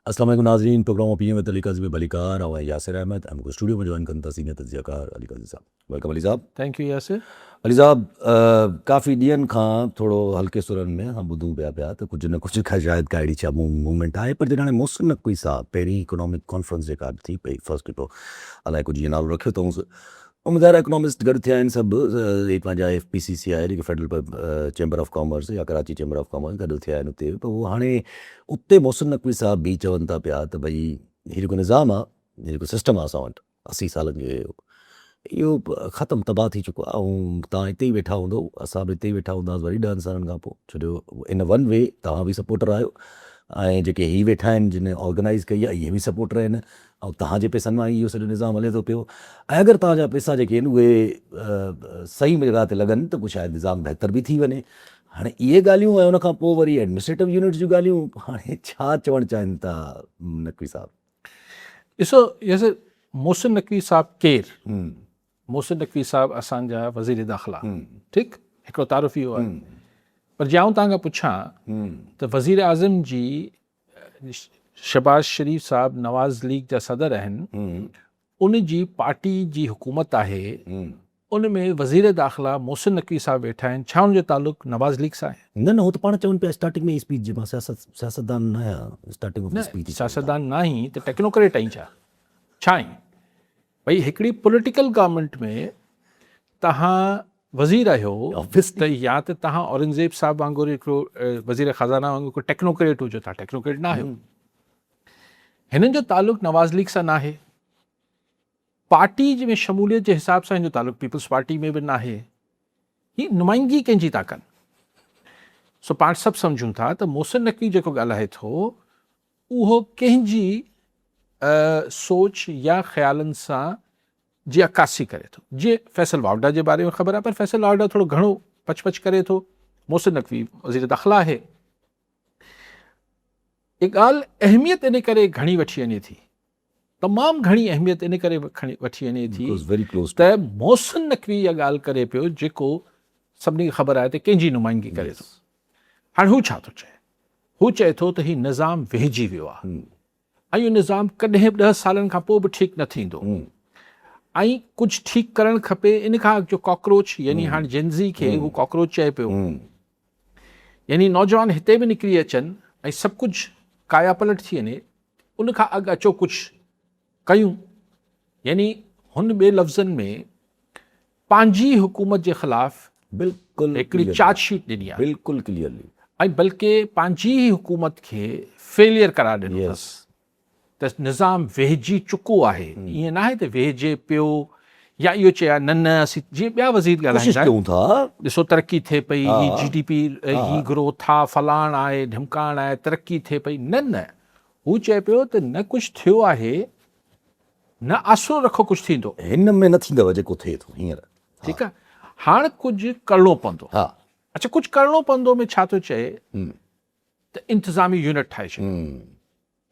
السلام عليڪم ناظرين programme opinion with Ali Qazi ۾ ڀليڪار آئون آهيان ياسر احمد ۽ مون کي اسٽوڊيو ۾ جوائن ڪن ٿا سينيئر تجزيه ڪار علي قاضي صاحب welcome Ali صاحب. Thank you Yasir. Ali صاحب ڪافي ڏينهن کان ٿورو هلڪي سرن ۾ اسان ٻڌون پيا پيا ته ڪجهه نه ڪجهه کا شايد ڪا اهڙي ڇا موومينٽ آهي پر جڏهن هاڻي محسن نقوي صاحب پهرين اڪنامڪ ڪانفرنس جيڪا ٿي پئي فرسٽ الائي ڪجهه ائين نالو رکيو اٿئونس ظاهر آهي اڪنامسٽ گڏ ٿيا آهن سڀ هي پنهنجا ايف پي سي سي آهي جيڪي فيڊرل چيمبر آف ڪامرس يا ڪراچي چيمبر آف ڪامرس گڏ ٿيا آهن اتي ته هو هاڻي اتي محسن نقوي صاحب به چون ٿا پيا ته ڀئي هي جيڪو نظام آهي هي جيڪو سسٽم آهي اسان وٽ 80 سالن جو اهو ختم تباهه ٿي چڪو آهي ۽ توهان هتي ئي ويٺا هوندو اسان به هتي ئي ويٺا هونداسين وري ڏهن سالن کان پوء ڇو جو ان ون وي توهان به سپورٽر آهيو ۽ جيڪي هي ويٺا آهن جن آرگنائز ڪئي آهي اهي به سپورٽر آهن ۽ توهان جي پئسن مان ئي اهو سڄو نظام هلي ٿو پيو ۽ اگر توهان جا پئسا جيڪي آهن اهي صحيح جڳهه تي لڳن ته پوء شايد نظام بهتر به ٿي وڃي. هاڻي اهي ڳالهيون ۽ ان کان پوء وري ايڊمنسٽريٽو يونٽس جون ڳالهيون هاڻي ڇا چوڻ چاهين ٿا نقوي صاحب؟ ڏسو ياسر محسن نقوي صاحب ڪير؟ محسن نقوي صاحب اسان جا وزير داخلا ٺيڪ هڪڙو تعارف اهو آهي پر جي آئون توهان کان پڇان ته وزير اعظم جي شھباز شريف صاحب نواز ليگ جا صدر آهن ان جي پارٽي جي حڪومت آهي ان ۾ وزير داخلا محسن نقوي صاحب ويٺا آهن ڇا ان جو تعلق نواز ليگ سان آهي؟ نه نه هو ته پاڻ چون پيا اسٽارٽنگ ۾ اسپيچ جي مان سياست سياستدان نه آهيان اسٽارٽنگ آف اسپيچ نه سياستدان نه آهين ته ٽيڪنوڪريٽ آهين ڇا ڇا آهين ڀئي هڪڙي پوليٽيڪل گورنمينٽ ۾ توهان وزير آهيو ته يا ته توهان اورنگزيب صاحب وانگر هڪڙو وزير خزانه وانگر هڪڙو ٽيڪنوڪريٽ هجو توهان ٽيڪنوڪريٽ نه آهيو. هنن جو تعلق نواز ليگ سان ناهي. پارٽي ۾ شموليت جي حساب سان هن جو تعلق پيپلز پارٽي ۾ به ناهي. هي نمائندگي ڪنهن جي ٿا ڪن؟ سو پاڻ سڀ سمجهون ٿا ته محسن نقوي جيڪو ڳالهائي ٿو اهو ڪنهن جي سوچ يا خيالن سان جي عڪاسي ڪري ٿو. جيئن فيصل واوڊا جي باري ۾ خبر آهي پر فيصل واوڊا ٿورو گهڻو پچ پچ ڪري ٿو. محسن نقوي وزير داخلا آهي. اها ڳالهه اهميت ان ڪري گهڻي وٺي وڃي ٿي، تمام گهڻي اهميت ان ڪري وٺي وڃي ٿي ته محسن نقوي اها ڳالهه ڪري پيو جيڪو سڀني کي خبر آهي ته ڪنهن جي نمائندگي ڪري ٿو. هاڻي هو ڇا ٿو چئي؟ هو چئي ٿو ته هي نظام ويهجي ويو آهي ۽ اهو نظام ڪڏهن به ڏهه سالن کان پوء به ٺيڪ نه ٿيندو ۽ ڪجهه ٺيڪ ڪرڻ کپي ان کان اڳ جو ڪاڪروچ يعني هاڻ جينزي کي هو ڪاڪروچ چئي پيو يعني نوجوان هتي به نڪري اچن ۽ سڀ ڪجهه ڪايا پلٽ ٿي وڃي ان کان اڳ اچو ڪجهه ڪيون يعني هن ٻئي لفظن ۾ پنهنجي حڪومت جي خلاف بلڪل هڪڙي چارج شيٽ ڏني آهي بلڪل ڪليئرلي ۽ بلڪه پنهنجي ئي حڪومت کي فيليئر قرار ڏنو اٿس ته نظام ويهجي چڪو آهي ائين ناهي ته ويهجي پيو يا اهو چئي نه نه اسين جيئن ٻيا وزير ڳالهائيندا آهن ڪيون ٿا ڏسو ترقي ٿئي پئي هي جي ڊي پي هي گروٿ آ فلاڻ آهي ڍمڪاڻ آهي ترقي ٿئي پئي نه نه هو چئي پيو ته نه ڪجهه ٿيو آهي نه آسرو رکو ڪجهه ٿيندو. هن ۾ نه ٿيندو جيڪو ٿئي ٿو هينئر. ٺيڪ آ هاڻ ڪجهه ڪرڻو پوندو. ها. اڇا ڪجهه ڪرڻو پوندو ۾ ڇا ٿو چئي ته انتظامي يونٽ ٺاهي ڇڏيو.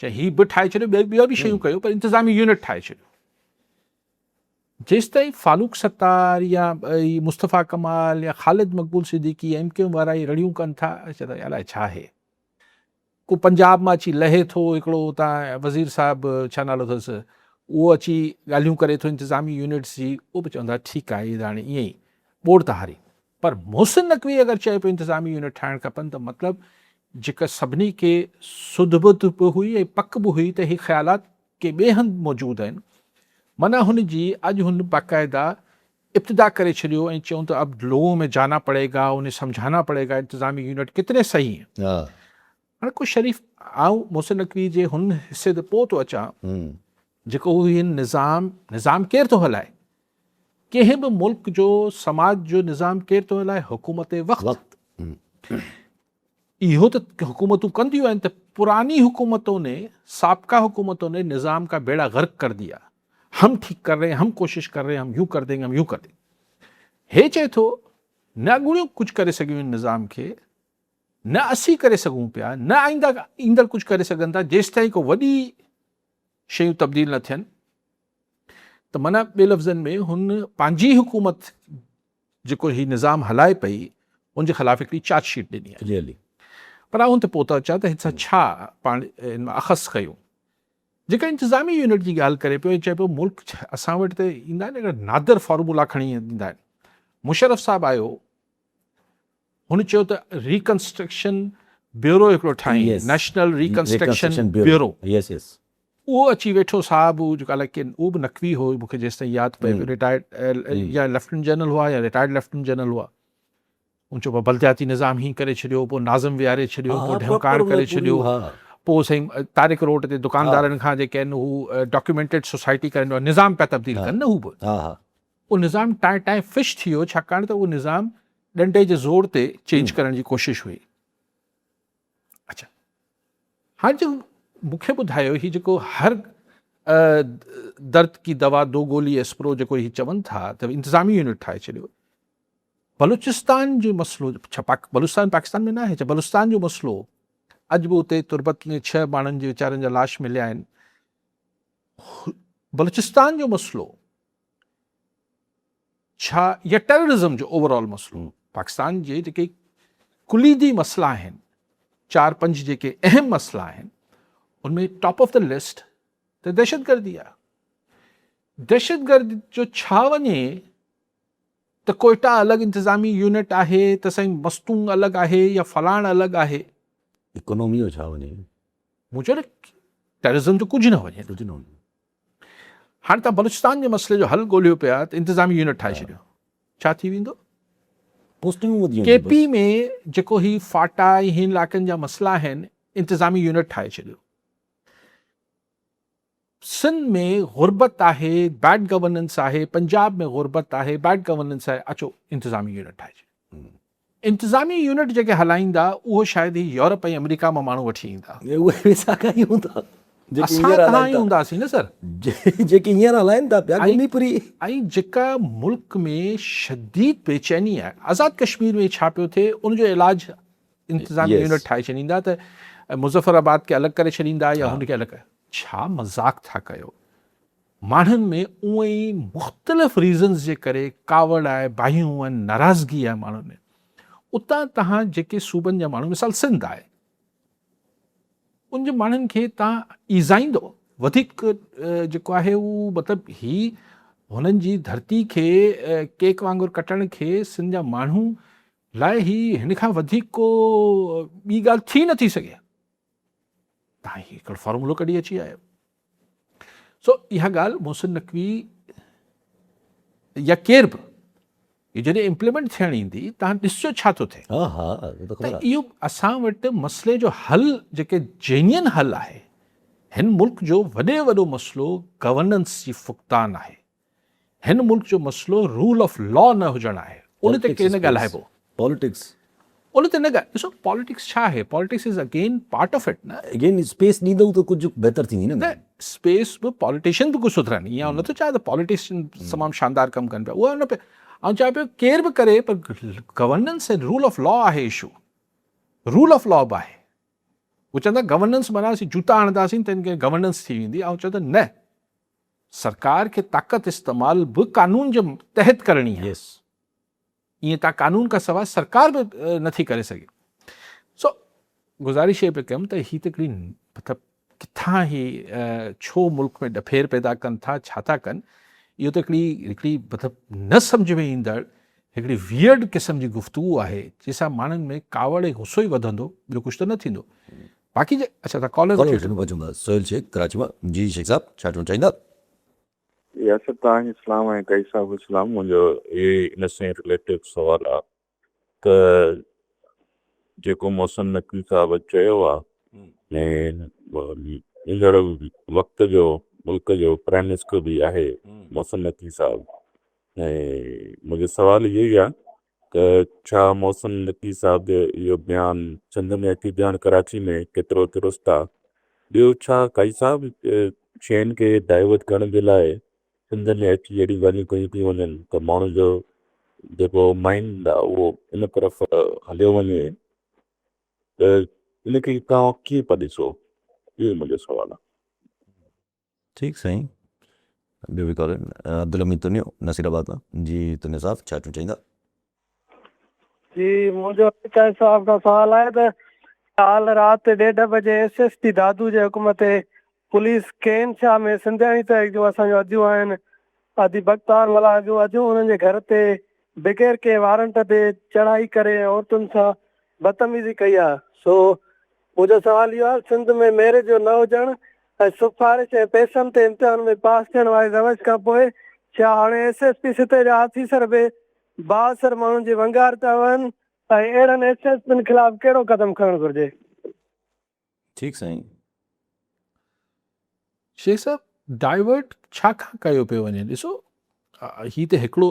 چئي هي به ٺاهي ڇڏيو ٻيا ٻيا به شيون ڪيو پر انتظامي يونٽ ٺاهي ڇڏيو. جيستائين فاروق ستار يا مصطفيٰ ڪمال يا خالد مقبول صديقي ايم ڪيو ايم وارا هي رڙيون ڪن ٿا چئي ٿا الائي ڇا آهي. ڪو پنجاب مان اچي لهي ٿو هڪڙو اتان وزير صاحب ڇا نالو اٿس اهو اچي ڳالهيون ڪري ٿو انتظامي يونٽس جي اهو به چوندا ٺيڪ آهي هي هاڻي ائين ئي ٻوڙ ٿا هارين پر محسن نقوي اگر چئي پيو انتظامي يونٽ ٺاهڻ کپن ته مطلب جيڪا سڀني کي سڌ ٻڌ به هئي ۽ پڪ به هئي ته هي خيالات ڪي ٻئي هنڌ موجود آهن معنيٰ هن جي اڄ هن باقاعده ابتدا ڪري ڇڏيو ۽ چيون ته اب لوگون ۾ جانا پڙي گا انهين سمجهانا پڙي گا انتظامي يونٽ ڪتني صحيح هين هاڻي ڪو شريف آئون محسن نقوي جي هن حصي تي پوء ٿو اچان جيڪو هو هن نظام نظام ڪير ٿو هلائي ڪنهن به ملڪ جو سماج جو نظام ڪير ٿو هلائي حڪومت وقت اهو ته حڪومتون ڪنديون آهن ته پراني حڪومتون ني سابقه حڪومتون ني نظام کا بيڙا غرق ڪر ديا هم ٺيڪ ڪر رهي هين هم ڪوشش ڪر رهي هين هم يون ڪر دينگي هم يون ڪر دينگي هي چئي ٿو نه اڳوڻيون ڪجهه ڪري سگهيون آهن نظام کي نه اسين ڪري سگهون پيا نه آئنده ايندڙ ڪجهه ڪري سگهن ٿا جيستائين ڪو وڏي شيون تبديل نه ٿين ته معنيٰ ٻي لفظن ۾ هن پنهنجي حڪومت جيڪو هي نظام هلائي پئي ان جي خلاف هڪڙي چارج شيٽ ڏني آهي. ڪليئرلي. پر آئون هن تي پوء ٿو اچان ته هن سان ڇا پاڻ ان مان اخذ ڪيون. جيڪا انتظامي يونٽ جي ڳالهه ڪري پيو ۽ چئي پيو ملڪ اسان وٽ ته ايندا آهن هڪڙا نادر فارمولا کڻي ايندا آهن. مشرف صاحب آيو هن چيو ته ريڪنسٽرڪشن بيورو هڪڙو ٺاهين، نيشنل ريڪنسٽرڪشن بيورو. اهو اچي ويٺو صاحب هو جيڪو الائي ڪين اهو به نقوي هو مون کي جيستائين ياد پئي پيو رٽائرڊ يا ليفٽنٽ جنرل هئا يا رٽائرڊ ليفٽنٽ جنرل هئا. ان چيو بلدياتي نظام هين ڪري ڇڏيو پوء ناظم ويهاري ڇڏيو پوء ڍمڪاڻ ڪري ڇڏيو پوء سائين طارق روڊ تي دڪاندارن کان جيڪي آهن هو ڊاڪيومينٽيڊ سوسائٽي ڪري نظام پيا تبديل ڪن نه هو به اهو نظام ٽائين ٽائين فش ٿي ويو ڇاڪاڻ ته اهو نظام ڏنڊي جي زور تي چينج ڪرڻ جي ڪوشش هئي. اڇا هاڻي جيڪو مون کي ٻڌايو هي جيڪو هر درد ڪي دوا دو گولي ايسپرو جيڪو هي چون ٿا ته انتظامي يونٽ ٺاهي ڇڏيو بلوچستان جو مسئلو ڇا پاڪ بلوچستان پاڪستان ۾ ناهي ڇا بلوچستان جو مسئلو اڄ به اتي تربت ۾ ڇهه ماڻهن جي ويچارن جا لاش مليا آهن بلوچستان جو مسئلو ڇا يا ٽيررزم جو اوور آل مسئلو پاڪستان جي جيڪي ڪليدي مسئلا آهن چار پنج جيڪي اهم مسئلا آهن ان ۾ ٽاپ آف the list ته دهشتگردي آهي دهشتگرد جو ڇا وڃي ته ڪوئيٽا الڳ انتظامي يونٽ آهي ته سائين مستونگ الڳ آهي يا فلاڻ الڳ آهي. اڪانومي جو ڇا وڃي؟ مون چيو نه ٽيررزم جو ڪجهه نه وڃي. ڪجهه نه وڃي. هاڻي توهان بلوچستان جي مسئلي جو حل ڳوليو پيا ته انتظامي يونٽ ٺاهي ڇڏيو ڇا ٿي ويندو؟ پوسٽنگون وڌي وينديون ڪي پي ۾ جيڪو هي فاٽا ۽ هن علائقن جا مسئلا آهن انتظامي يونٽ ٺاهي ڇڏيو. سنڌ ۾ غربت آهي، بيڊ گورننس آهي، پنجاب ۾ غربت آهي، بيڊ گورننس آهي، اچو انتظامي يونٽ ٺاهجي. انتظامي يونٽ جيڪي هلائيندا اهو شايد هي يورپ ۽ آمريڪا مان ماڻهو وٺي ايندا. اهي به اسان کان ئي هوندا. اسان توهان ئي هونداسين نه سر. جيڪي هينئر هلائين ٿا پيا گهمي ڦري. ۽ جيڪا ملڪ ۾ شديد بيچيني آهي، آزاد ڪشمير ۾ ڇا پيو ٿئي ان جو علاج انتظامي يونٽ ٺاهي ڇڏيندا ته مظفر آباد کي الڳ ڪري ڇڏيندا يا هن کي الڳ ڪري. ڇا مذاق ٿا ڪيو ماڻهن ۾ اونئن ئي مختلف ريزنز جي ڪري ڪاوڙ آهي باهيون آهن ناراضگي آهي ماڻهن ۾ اتان تهان جيڪي صوبن جا ماڻهو مثال سنڌ آهي ان جي ماڻهن کي تهان ايذائيندو وڌيڪ جيڪو آهي هو مطلب هي هنن جي ڌرتي کي ڪيڪ وانگر ڪٽڻ کي سنڌ جا ماڻهو لاء هي هن کان وڌيڪ ڪو ٻي ڳالهه ٿي نٿي سگهي. تان هي هڪڙو فارمولو ڪڍي اچي آيو. سو اها ڳالهه محسن نقوي يا ڪير به هي جڏهن امپليمينٽ ٿيڻ ايندي تان ڏسجو ڇا ٿو ٿئي. ها ها اهو ته خبر آهي. اهو اسان وٽ مسئلي جو حل جيڪي جينين حل آهي هن ملڪ جو وڏي وڏو مسئلو گورننس جي فقدان آهي. هن ملڪ جو مسئلو رول آف لا نه هجڻ آهي ان تي ڪي نه ڳالهائبو. پاليٽڪس. ان تي نه ڳالهائبو ڏسو پاليٽڪس ڇا آهي politics is again part of it نه. اگين اسپيس ڏيندو ته ڪجهه بهتر ٿيندي نه. نه اسپيس به پاليٽيشن به ڪجهه سڌرن ائين آئون نٿو چاهيان ته پاليٽيشن تمام شاندار ڪم ڪن پيا اها نه پيا آئون چاهيان پيو ڪير به ڪري پر گورننس ۽ رول آف لا آهي اشو رول آف لا به آهي هو چوندا گورننس معنيٰ اسين جوتا هڻنداسين ته ان گورننس ٿي ويندي آئون چوان ته نه سرڪار کي طاقت استعمال به قانون جي تحت ڪرڻي آهي. ائين تان قانون کان سواء سرڪار به نٿي ڪري سگهي. سو گذارش اها پئي ڪيم ته هي ته هڪڙي مطلب ڪٿان هي ڇو ملڪ ۾ ڏڦير پيدا ڪن ٿا ڇا ٿا ڪن اهو ته هڪڙي هڪڙي مطلب نه سمجهه ۾ ايندڙ هڪڙي ويئرڊ قسم جي گفتگو آهي جنهن سان ماڻهن ۾ ڪاوڙ ۽ غصو ئي وڌندو ٻيو ڪجهه ته نه ٿيندو. باقي جي اڇا تان ڪالر ڪالر وٺي وٺون ٿا سهيل شيخ ڪراچي مان جي شيخ صاحب ڇا چوڻ چاهيندا. ياسر توهان کي سلام ۽ ڪئي صاحب کي سلام منهنجو اهو ئي ان سان رليٽيڊ سوال آ ته جيڪو محسن نقوي صاحب چيو آ ۽ ايندڙ وقت جو ملڪ جو پرائم منسٽر به آهي محسن نقوي صاحب ۽ منهنجو سوال اهو ئي آ ته ڇا محسن نقوي صاحب جو اهو بيان سنڌ ۾ اچي بيان ڪراچي ۾ ڪيترو درست آ؟ ٻيو ڇا قائي صاحب شين کي ڊائيورٽ ڪرڻ جي لاء سنڌ ۾ اچي اهڙيون ڳالهيون ڪيون پيون وڃن ته ماڻهن جو جيڪو مائنڊ آ اهو ان طرف هليو وڃي ته ان کي توهان ڪيئن پيا ڏسو؟ اهو منهنجو سوال آ. ٺيڪ سائين ٻيو به ڪالر عبدالحميد تنيو نصير آباد مان جي تنيو صاحب ڇا چوڻ چاهيندا. جي منهنجو قائد صاحب کان سوال آهي ته ڪالهه رات ڏيڍ بجي ايس ايس پي دادو جي حڪم تي پوليس ڪين شاهه ۾ سنڌياڻي تحريڪ جون اسان جون اديون آهن ادي بختار ملاح جون اديون انهن جي گهر تي بغير ڪنهن وارنٽ تي چڙهائي ڪري ۽ عورتن سان بدتميزي ڪئي آهي سو منهنجو سوال اهو آهي سنڌ ۾ ميرٽ جو نه هجڻ ۽ سفارش ۽ پئسن تي امتحان ۾ پاس ٿيڻ واري روش کان پوء ڇا هاڻي ايس ايس پي سطح جا آفيسر به بااثر ماڻهن جي ونگار تي وهن ۽ اهڙن ايس ايس پين خلاف ڪهڙو قدم کڻڻ گهرجي؟ ٺيڪ سائين. شيخ صاحب ڊائيورٽ ڇا کان ڪيو پيو وڃي ڏسو هي ته هڪڙو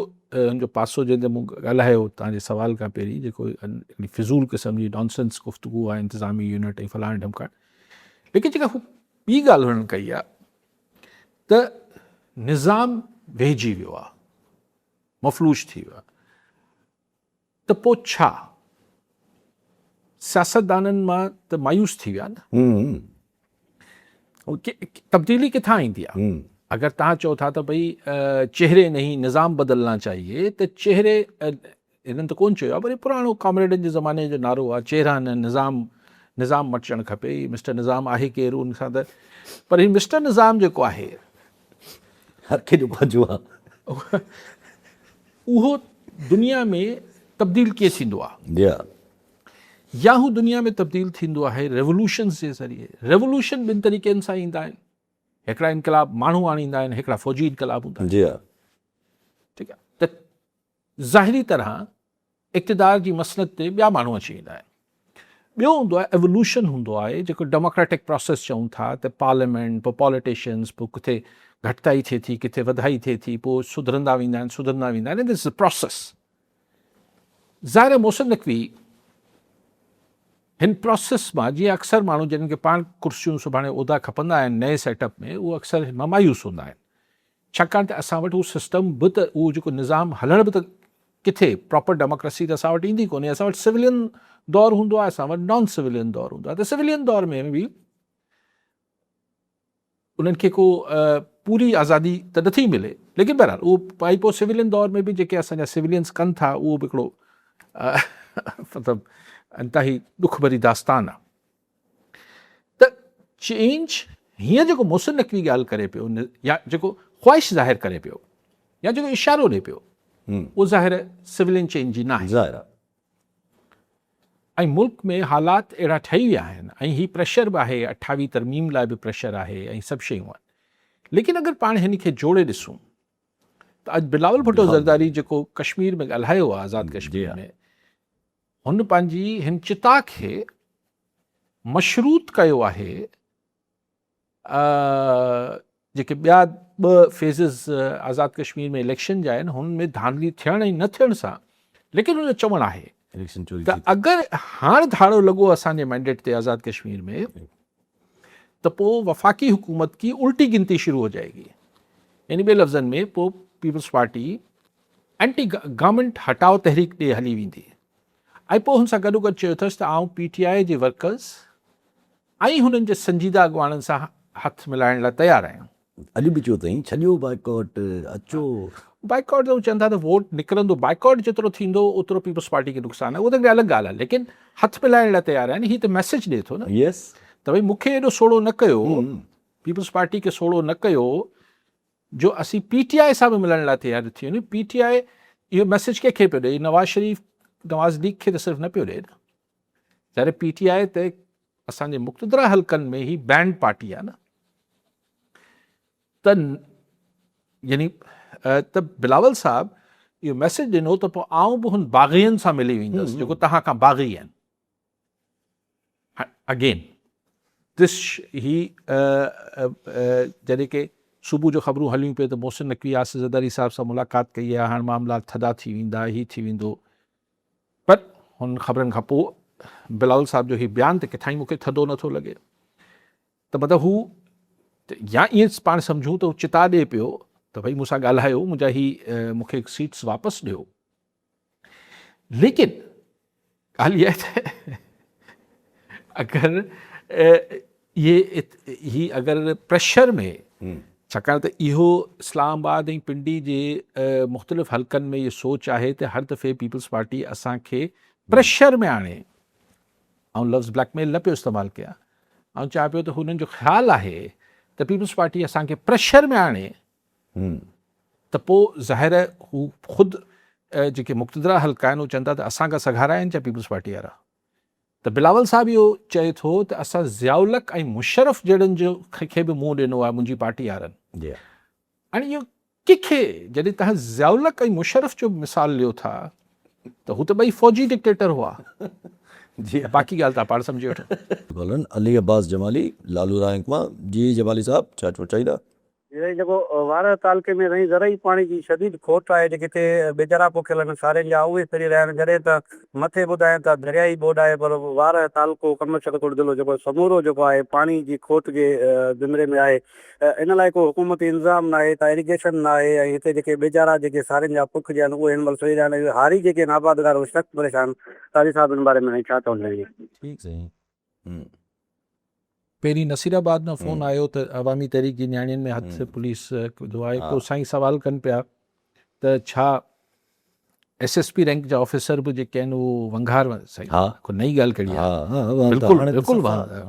ان جو پاسو جنهن تي مون ڳالهايو توهان جي سوال کان پهرين جيڪو هڪڙي فضول قسم جي نانسنس گفتگو آهي انتظامي يونٽ ۽ فلاڻي ڍمڪاڻي ليڪن جيڪا هو ٻي ڳالهه هنن ڪئي آهي ته نظام ويهجي ويو آهي مفلوج ٿي ويو آهي ته پوء ڇا؟ سياستدانن مان ته مايوس ٿي ويا نه. تبديلي ڪٿان ايندي آ؟ اگر توهان چئو ٿا ته ڀئي چهري نهين نظام بدلنا چاهيي ته چهري هنن ته ڪونه چيو آ پر پراڻو ڪامريڊن جي زماني جو نعرو آ چهرا نه نظام نظام مٽجڻ کپي هي مسٽر نظام آهي ڪير ان سان ته پر هي مسٽر نظام جيڪو آهي هر ڪنهن جو پنهنجو آ. اهو دنيا ۾ تبديل ڪيئن ٿيندو آهي؟ جي ها. يا هو دنيا ۾ تبديل ٿيندو آهي ريولوشنز جي ذريعي. ريولوشن ٻن طريقن سان ايندا آهن. هڪڙا انقلاب ماڻهو آڻيندا آهن، هڪڙا فوجي انقلاب هوندا آهن. جي ها. ٺيڪ آهي ته ظاهري طرح اقتدار جي مسند تي ٻيا ماڻهو اچي ويندا آهن. ٻيو هوندو آهي ايولوشن هوندو آهي جيڪو ڊيموڪريٽڪ پراسيس چئون ٿا ته پارليامينٽ پوء پاليٽيشنز پوء ڪٿي گهٽتائي ٿئي ٿي ڪٿي وڌائي ٿئي ٿي پوء سڌرندا ويندا آهن سڌرندا ويندا آهن دس از پراسيس. ظاهر آهي محسن نقوي هن پراسيس مان جيئن اڪثر ماڻهو جن کي پاڻ ڪرسيون سڀاڻي عهدا کپندا آهن نئين سيٽ اپ ۾ اهو اڪثر هن مان مايوس هوندا آهن ڇاڪاڻ ته اسان وٽ اهو سسٽم به ته اهو جيڪو نظام هلڻ به ته ڪٿي پراپر ڊيموڪريسي ته اسان وٽ ايندي ڪونهي اسان وٽ سويلين دور هوندو آهي اسان وٽ نان سويلين دور هوندو آهي ته سويلين دور ۾ به انهن کي ڪو پوري آزادي ته نٿي ملي ليڪن بهرحال اهو پائي پوء سويلين دور ۾ به جيڪي اسان جا سويلينس ڪن ٿا اهو به هڪڙو مطلب انتهائي ڏک ڀري داستان آهي ته چينج هينئر جيڪو محسن نقوي ڳالهه ڪري پيو يا جيڪو خواهش ظاهر ڪري پيو يا جيڪو اشارو ڏي پيو اهو ظاهر سولين چينج جي ناهي. ظاهر آهي. ۽ ملڪ ۾ حالات اهڙا ٺهي ويا آهن ۽ هي پريشر به آهي اٺاويهه ترميم لاء به پريشر آهي ۽ سڀ شيون آهن ليڪن اگر پاڻ هن کي جوڙي ڏسون ته اڄ بلاول ڀٽو زرداري جيڪو ڪشمير ۾ ڳالهايو آهي آزاد ڪشمير ۾ هن پنهنجي هن چتا کي مشروط ڪيو آهي جيڪي ٻيا ٻه فيزز آزاد ڪشمير ۾ اليڪشن جا آهن هن ۾ ڌانڌلي ٿيڻ ۽ نه ٿيڻ سان ليڪن هن جو چوڻ آهي ته اگر هاڻ ڌاڙو لڳو اسان جي مينڊيٽ تي آزاد ڪشمير ۾ ته پوء وفاقي حڪومت ڪي الٽي گنتي شروع هو جائي گي يعني ٻي لفظن ۾ پوء پيپلز پارٽي اينٽي گورنمينٽ هٽاء تحريڪ ڏي هلي ويندي ۽ پوء هن سان گڏوگڏ چيو اٿس ته آئون پي ٽي آء جي ورڪرز ۽ هنن جي سنجيده اڳواڻن سان هٿ ملائڻ لاء تيار آهيان. اڄ به چيو اٿئين ڇڏيو بائيڪاٽ اچو. بائيڪاٽ ته هو چون ٿا ته ووٽ نڪرندو بائيڪاٽ جيترو ٿيندو اوترو پيپلز پارٽي کي نقصان آهي اهو ته هڪڙي الڳ ڳالهه آهي ليڪن هٿ ملائڻ لاء تيار آهن هي ته ميسيج ڏي ٿو نه ته ڀئي مون کي ايڏو سوڙهو نه ڪيو پيپلز پارٽي کي سوڙهو نه ڪيو جو اسين پي ٽي آء سان به ملڻ لاء تيار ٿي وڃون، پي ٽي آء اهو ميسيج ڪنهن کي پيو ڏئي، نواز شريف نواز ليگ کي ته صرف نه پيو ڏئي نه، ظاهر پي ٽي آء ته اسان جي مقتدره حلقن ۾ هي بينڊ پارٽي آهي نه ته يعني ته بلاول صاحب اهو ميسيج ڏنو ته پوء آئون به هن باغين سان ملي ويندس جيڪو توهان کان باغي آهن. اگين دس هي جڏهن ڪي صبح جو خبرون هليون پئي ته محسن نقوي آصف زرداري صاحب سان ملاقات ڪئي آهي هاڻ معاملا ٿڌا ٿي ويندا هي ٿي ويندو پر هن خبرن کان پوء بلاول صاحب جو هي بيان ته ڪٿان ئي مونکي ٿڌو نٿو لڳي ته مطلب هو يا ائين پاڻ سمجهون ته چتا ڏي پيو ته ڀئي مون سان ڳالهايو منهنجا هي مونکي سيٽس واپس ڏيو ليڪن ڳالهه اها آهي ته اگر اهي هي اگر پريشر ۾ ڇاڪاڻ ته اهو اسلام آباد ۽ پنڊي جي مختلف حلقن ۾ اهو سوچ آهي ته هر دفعي پيپلز پارٽي اسان کي پريشر ۾ آڻي آئون لفظ بليڪ ميل نه پيو استعمال ڪيان آئون چاهيان پيو ته هنن جو خيال آهي ته پيپلز پارٽي اسان کي پريشر ۾ آڻي ته پوء ظاهر آهي هو خود جيڪي مقتدره حلقا آهن اهي چون ٿا ته اسان کان سگهارا آهن ڇا پيپلز پارٽي وارا؟ ته بلاول صاحب اهو چئي ٿو ته اسان ضياء الحق ۽ مشرف جهڙن جو کي به منهن ڏنو آهي منهنجي پارٽي وارن. هاڻي اهو ڪنهن کي جڏهن توهان ضياء الحق ۽ مشرف جو مثال ليو ٿا ته هو ته ٻئي فوجي ڊڪٽيٽر هئا. جي باقي ڳالهه توهان پاڻ سمجهي وٺو. ڪالن علي عباس جمالي لالو رائنڪ مان جي جمالي صاحب ڇا چوڻ چاهيندا. سائين جيڪو وارهه تعلقي ۾ سائين زرعي پاڻي جي شديد کوٽ آهي جيڪي هتي ٻيجارا پوکيل آهن سارين جا اهي سڙي رهيا آهن جڏهن ته مٿي ٻڌاين ته دريائي ٻوڏ آهي پر وارهه تعلقو ڪمشڪوٽ ضلعو جيڪو سمورو جيڪو آهي پاڻي جي کوٽ جي زمري ۾ آهي ان لاء ڪو حڪومتي انتظام ناهي ته ايريگيشن ناهي ۽ هتي جيڪي ٻيجارا جيڪي سارين جا پک جا آهن اهي هن مهل سڙي رهيا آهن ۽ هاري جيڪي آهن آبادگار اهي سخت پريشان قاضي صاحب ان باري ۾ سائين ڇا چوڻ چاهيندي. ٺيڪ سائين. پهرين نصير آباد مان فون آيو ته عوامي تحريڪ جي نياڻين ۾ هٿ پوليس وڌو آهي پوء سائين سوال ڪن پيا ته ڇا ايس ايس پي رينڪ جا آفيسر به جيڪي آهن اهو ونگار سائين ڪو نئين ڳالهه ڪهڙي آهي بلڪل بلڪل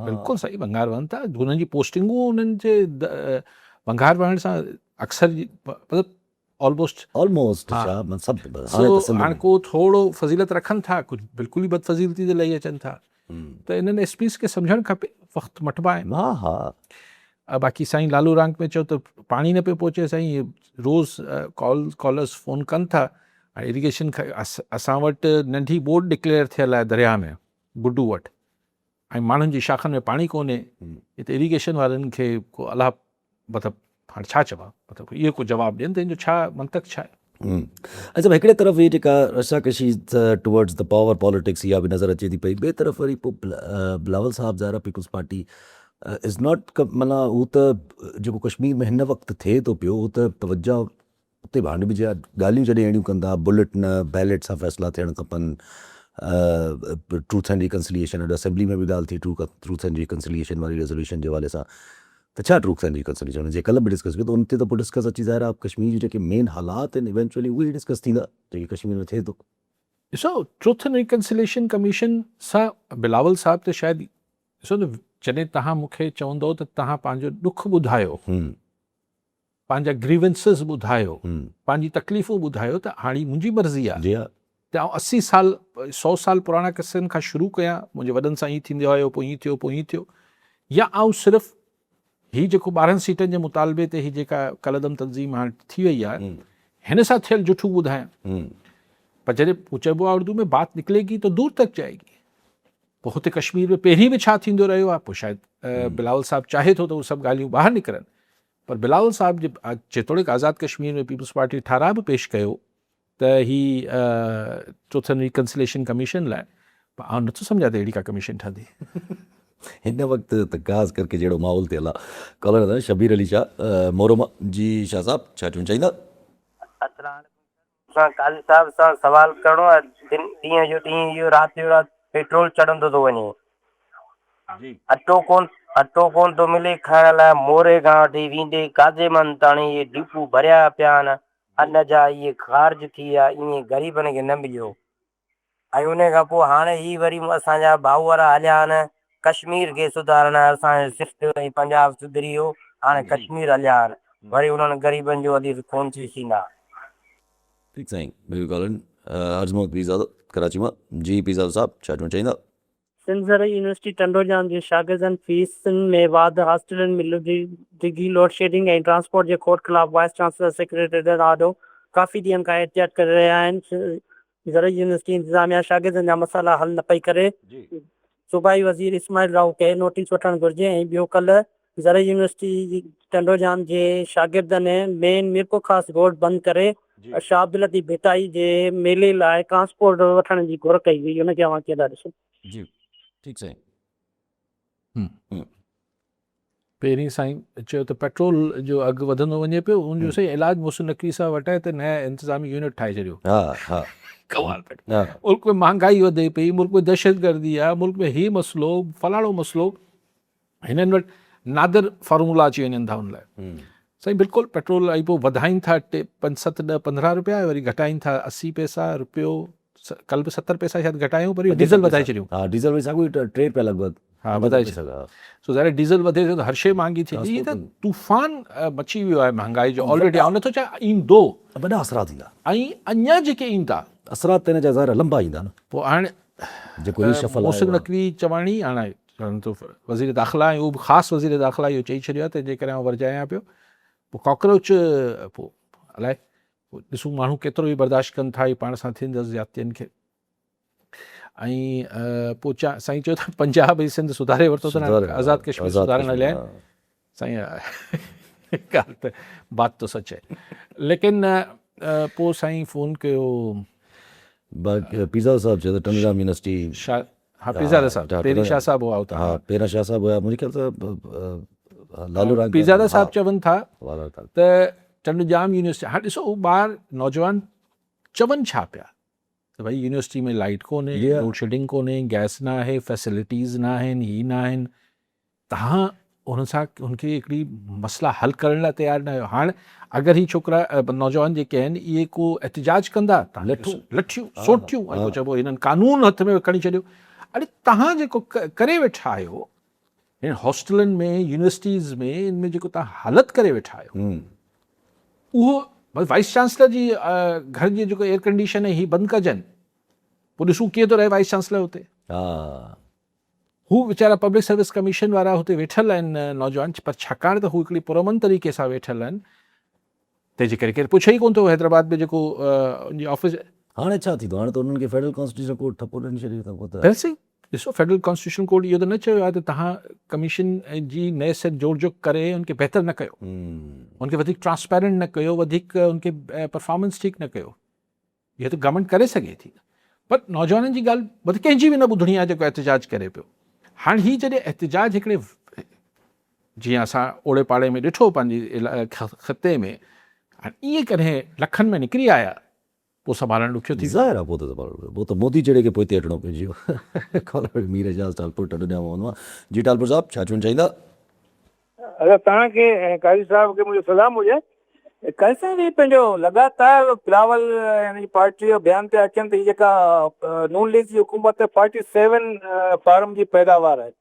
بلڪل سائين ونگار وهن ٿا انهن جي پوسٽنگون انهن جي ونگار وهڻ سان اڪثر مطلب آلموسٽ آلموسٽ ڇا سڀ هاڻي ڪو ٿورو فضيلت رکن ٿا ڪجهه بلڪل ئي بد فضيلتي تي لهي اچن ٿا ته انهن ايس پيز کي سمجهڻ کپي وقت مٽبا آهن ها ها باقي سائين لالو رانڪ ۾ چيو ته پاڻي نه پيو پهچي سائين روز ڪال ڪالرز فون ڪن ٿا ۽ اريگيشن اسان وٽ ننڍي ٻوڏ ڊڪليئر ٿيل آهي درياهه ۾ گڊو وٽ ۽ ماڻهن جي شاخن ۾ پاڻي ڪونهي هتي اريگيشن وارن کي ڪو الله مطلب هاڻ ڇا چوان مطلب اهو ڪو جواب ڏين ته ان جو ڇا منطق ڇا آهي. اچا هڪڙي طرف هي جيڪا رشا ڪشي ٽوورڊز the power politics اها به نظر اچي ٿي پئي ٻئي طرف وري پوء بلاول صاحب ظاهر آهي پيپلز پارٽي is not معنيٰ هو ته جيڪو ڪشمير ۾ هن وقت ٿئي ٿو پيو هو ته توجه اتي به هاڻي به جا ڳالهيون جڏهن اهڙيون ڪندا بلٽ نه بيلٽ سان فيصلا ٿيڻ کپن ٽروٿ اينڊ ريڪنسليئيشن اڄ اسيمبلي ۾ به ڳالهه ٿي ٽروٿ اينڊ ريڪنسليئيشن واري ريزوليوشن جي حوالي سان ته ڇا ٽروٿ اينڊ ريڪنسليئيشن جي ڪلهه به ڊسڪس ڪيو ته ان تي ته پوء ڊسڪس اچي ظاهر آهي ڪشمير جون جيڪي مين حالات آهن ايونچوئلي اهي ئي ڊسڪس ٿيندا جيڪي ڪشمير ۾ ٿئي ٿو. ڏسو ٽروٿ اينڊ ريڪنسليئيشن ڪميشن سان بلاول صاحب ته شايد ڏسو ته جڏهن توهان مون کي چوندؤ ته توهان پنهنجو ڏک ٻڌايو، پنهنجا گريونسز ٻڌايو، پنهنجي تڪليفون ٻڌايو ته هاڻي منهنجي مرضي آهي ته آئون 80 سال 100 سال پراڻا قصن کان شروع ڪيان، منهنجي وڏن سان ائين ٿيندو آيو، پوء ائين ٿيو، پوء ائين ٿيو يا آئون صرف هي جيڪو 12 سيٽن جي مطالبي تي هي جيڪا ڪالعدم تنظيم هاڻي ٿي وئي آهي هن سان ٿيل جٺون ٻڌايان. پر جڏهن چئبو آهي اردو ۾ بات نڪلي گي تو دور تڪ جائي گي. پوء هتي ڪشمير ۾ پهرين به ڇا ٿيندو رهيو آهي پوء شايد بلاول صاحب چاهي ٿو ته اهي سڀ ڳالهيون ٻاهر نڪرن پر بلاول صاحب جي جيتوڻيڪ آزاد ڪشمير ۾ پيپلز پارٽي ٺهراء به پيش ڪيو ته هي چوٿن ريڪنسليشن ڪميشن لاء پر آئون نٿو سمجهان ته اهڙي ڪا ڪميشن ٺهندي. هن وقت ته خاص ڪرڪي جهڙو ماحول ٿيل آهي. ڪالر ادا شبير علي شاهه مورو مان جي شاهه صاحب ڇا چوڻ چاهيندا. السلام عليڪم سر قاضي صاحب سان سوال ڪرڻو آهي دن ڏينهن جو ڏينهن اهو رات جو رات پيٽرول چڙهندو ٿو وڃي اٽو ڪون اٽو ڪون ٿو ملي کائڻ لاء موري کان وٺي ويندي قاضي من تاڻي اهي ڊپو ڀريا پيا آهن ان جا اهي خارج ٿي ويا ائين غريبن کي نه مليو ۽ انهي کان پوء هاڻي هي وري اسان جا ڀائو وارا هليا آهن ڪشمير کي سڌارڻ اسان جو سنڌ ۽ پنجاب سڌري ويو هاڻي ڪشمير هليا آهن وري انهن غريبن جو هلي خون چوسيندا. ٺيڪ سائين ٻيو ڪالن عرض محمد پيرزادو ڪراچي مان جي پيرزادو صاحب ڇا چوڻ چاهيندا. سنڌ زرعي يونيورسٽي ٽنڊوڄام جي شاگردن فيسن ۾ واڌ، هاسٽلن ۾ ڊگهي لوڊشيڊنگ ۽ ٽرانسپورٽ جي کوٽ خلاف وائيس چانسلر سيڪريٽريٽ آڏو ڪافي ڏينهن کان احتجاج ڪري رهيا آهن، زرعي يونيورسٽي انتظاميا شاگردن جا مسئلا حل نه پئي ڪري، صوبائي وزير اسماعيل راهو کي نوٽيس وٺڻ گهرجي ۽ ٻيو ڪلهه زرعي يونيورسٽي ٽنڊوڄام جي شاگردن مين ميرپورخاص روڊ بند ڪري شاهه عبداللطيف ڀٽائي جي ميلي لاء ٽرانسپورٽ وٺڻ جي گهر ڪئي هئي ان کي اوهان ڪيئن ٿا ڏسو؟ جي ٺيڪ سائين. پهرين سائين چيو ته پيٽرول جو اگهه وڌندو وڃي پيو ان جو سائين علاج محسن نقوي صاحب وٽ آهي ته نيا انتظامي يونٽ ٺاهي ڇڏيو. ها ها ڪمال پيٽ ملڪ ۾ مهانگائي وڌي پئي ملڪ ۾ دهشتگردي آهي ملڪ ۾ هي مسئلو فلاڻو مسئلو هنن وٽ نادر فارمولا اچي وڃن ٿا ان لاء سائين بلڪل پيٽرول ۽ پوء وڌائين ٿا ٽي پنج ست ڏهه پندرهن روپيا وري گهٽائين ٿا 80 پئسا روپيو ڪل به 70 پئسا شايد گهٽايون پر ڊيزل وڌائي ڇڏيون. ها ڊيزل وري ساڳيو ئي 3 روپيا لڳ ڀڳ. ها وڌائي ڇڏيو. سو ظاهر آهي ڊيزل وڌي ٿو ته هر شيء مهانگي ٿئي ٿي. هي ته طوفان مچي ويو آهي مهانگائي جو آلريڊي آئون نٿو چاهيان ايندو. وڏا اثرات ايندا. ۽ اڃا جيڪي ايندا. اثرات ته ان جا ظاهر آهي لنبا ايندا نه. پوء هاڻي جيڪو ري شفل آيو محسن نقوي چواڻي هاڻي چون ٿو وزير داخلا ۽ اهو به خاص وزير داخلا اهو چئي ڇڏيو آهي تنهن جي ڪري آئون ورجايان پيو. پوء ڪاڪروچ پوء الائي پوء ڏسون ماڻهو ڪيترو ئي برداشت ڪن ٿا هي پاڻ سان ٿيندڙ زيادتين کي. ۽ پوء سائين چيو ته پنجاب ۽ سنڌ سڌاري ورتو اٿن آزاد ڪشمير سڌارڻ هليا آهن سائين ڳالهه ته بات تو سچ هي ليڪن پوء سائين فون ڪيو پيرزاده صاحب چيو ته ٽنڊو ڄام يونيورسٽي ها پيرزاده صاحب پهرين شاهه صاحب هئا اتان ها پهريان شاهه صاحب هيا منهنجي خيال سان لالو رنگ پيرزاده صاحب چون ٿا ته ٽنڊو ڄام يونيورسٽي هاڻ ڏسو ٻار نوجوان چون ڇا پيا ته ڀئي يونيورسٽي ۾ لائيٽ ڪونهي، لوڊشيڊنگ ڪونهي، گئس نه آهي، فيسلٽيز نه آهن، هي نه آهن، تهان هن سان هن کي هڪڙي مسئلا حل ڪرڻ لاء تيار نه آهيو. هاڻ اگر هي ڇوڪرا نوجوان جيڪي آهن اهي ڪو احتجاج ڪندا ته لٺيون لٺيون سوٽيون ۽ پوء چئبو هنن قانون هٿ ۾ کڻي ڇڏيو. اڙي تهان جيڪو ڪري ويٺا آهيو هن هاسٽلن ۾ يونيورسٽيز ۾ ان ۾ جيڪو تهان حالت ڪري ويٺا آهيو اهو بس وائيس چانسلر جي گهر جي جيڪو ايئر ڪنڊيشن ۽ هي بند ڪجن پوء ڏسون ڪيئن ٿو رهي وائيس چانسلر هتي. هو ويچارا پبلڪ سروس ڪميشن وارا هتي ويٺل آهن نوجوان پر ڇاڪاڻ ته هو هڪڙي پرامن طريقي سان ويٺل آهن تنهن جي ڪري ڪير پڇي ئي ڪونه ٿو حيدرآباد ۾ جيڪو ان جي آفيس هاڻي ڇا ٿيندو هاڻي ته انهن کي فيڊرل ڪانسٽيٽيوشن ڪورٽ ٺپو ڏني ڇڏيو ته پوء ته. بلڪل صحيح ڏسو فيڊرل ڪانسٽيٽيوشن ڪورٽ اهو ته نه چيو آهي ته توهان ڪميشن جي نئين سر جوڙجڪ ڪري ان کي بهتر نه ڪيو ان کي وڌيڪ ٽرانسپيرنٽ نه ڪيو وڌيڪ ان کي پرفارمنس ٺيڪ نه ڪيو اهو ته گورنمينٽ ڪري سگهي ٿي پر نوجوانن جي ڳالهه مطلب ڪنهن جي به نه ٻڌڻي آهي جيڪو احتجاج ڪري پيو هاڻ هي جڏهن احتجاج هڪڙي جيئن اسان اوڙي پاڙي ۾ ڏٺو پنهنجي خطي ۾ هاڻ ائين ڪڏهن لکن ۾ نڪري آيا پوء سنڀالڻ ڏکيو ٿي ويو. ظاهر آ پوء ته سنڀالڻ ڏکيو پوء ته مودي جهڙي کي پوئتي هٽڻو پئجي ويو. ڪالر مير اعجاز ٽالپر ٽنڊو ڄام محمد مان جي ٽالپر صاحب ڇا چوڻ چاهيندا. ادا توهان کي ۽ قاضي صاحب کي منهنجو سلام هجي. قاضي صاحب هي پنهنجو لڳاتار بلاول ۽ ان جي پارٽي جو بيان پيا اچن ته هي جيڪا نون ليگ جي حڪومت فارٽي سيون فارم جي پيداوار آهي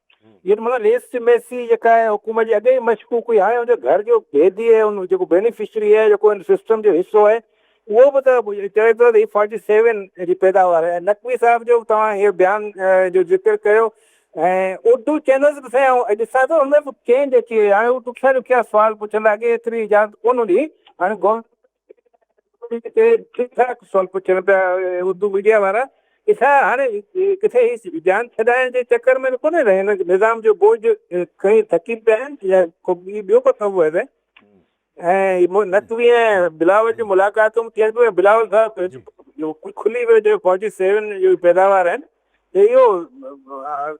اهو ته مطلب ليس ميسي جيڪا آهي حڪومت جي اڳي ئي مشڪوڪ هئي هاڻي ان جو گهر جو ڀيدي آهي ان جيڪو بينيفشري آهي جيڪو ان سسٽم جو حصو آهي اهو به ته چوي پيو ته هي فورٽي سيون جي پيداوار آهي ۽ نقوي صاحب جو به توهان هي بيان جو ذڪر ڪيو ۽ اردو چينلز به سائين آئون ڏسان ٿو ان ۾ به چينج اچي وئي هاڻي هو ڏکيا ڏکيا سوال پڇن ٿا اڳي ايتري اجازت ڪونه هوندي هئي هاڻي گورنمينٽ تي ٺيڪ ٺاڪ سوال پڇن پيا اردو ميڊيا وارا ڏسا هاڻي ڪٿي هي جان ڇڏائڻ جي چڪر ۾ ته ڪونهي رهي هن نظام جو بوجهه کڻي ٿڪي پيا آهن يا ڪو ٻيو ڪو سبب آهي ۽ نقوي ۽ بلاول جون ملاقاتون به ٿين پيون ۽ بلاول صاحب جو کلي ويو جو فورٽي سيون جو پيداوار آهن ته اهو